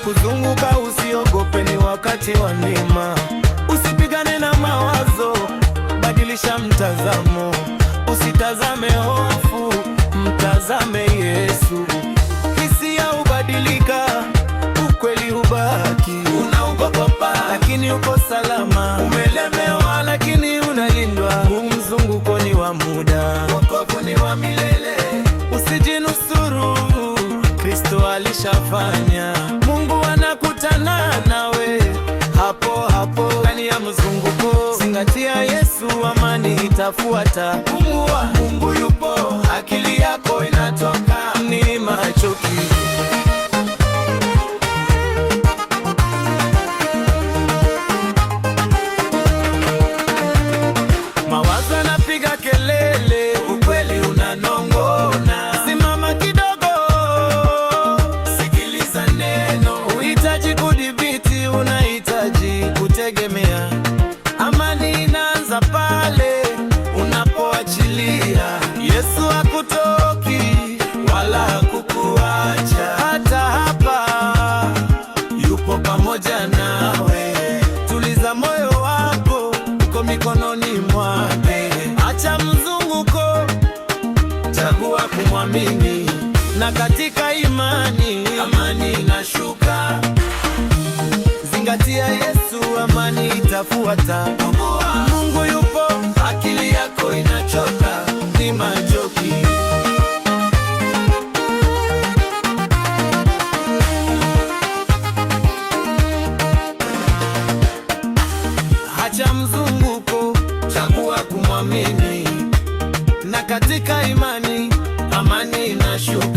Kuzunguka, usiogope, ni wakati wa neema. Usipigane na mawazo, badilisha mtazamo. Usitazame hofu, mtazame Yesu. Hisia hubadilika, ukweli hubaki. Unaogopa lakini uko salama, umelemewa lakini unalindwa. Huu mzunguko ni wa muda, wokovu ni wa milele. Usijinusuru, Kristo alishafanya. Mungu anakutana nawe hapo hapo ndani ya mzunguko. Zingatia Yesu, amani itafuata. Pumua, Mungu yupo, akili yako inatoka. Ni machoki. Mawazo yanapiga kelele, ukweli unanong'ona. Simama kidogo, sikiliza neno. Uhitaji kudhibiti, unahitaji kutegemea. Amani inaanza pale unapoachilia. Yesu hakutoki wala hakukuacha, hata hapa yupo pamoja nawe. Tuliza moyo wako, uko mikononi mwake. Acha mzunguko, chagua kumwamini, na katika imani amani inashuka. Zingatia Yesu, amani itafuata. Mungu yupo, akili yako inachoka, ni majoki. Acha mzunguko, chagua kumwamini, na katika imani amani inashuka.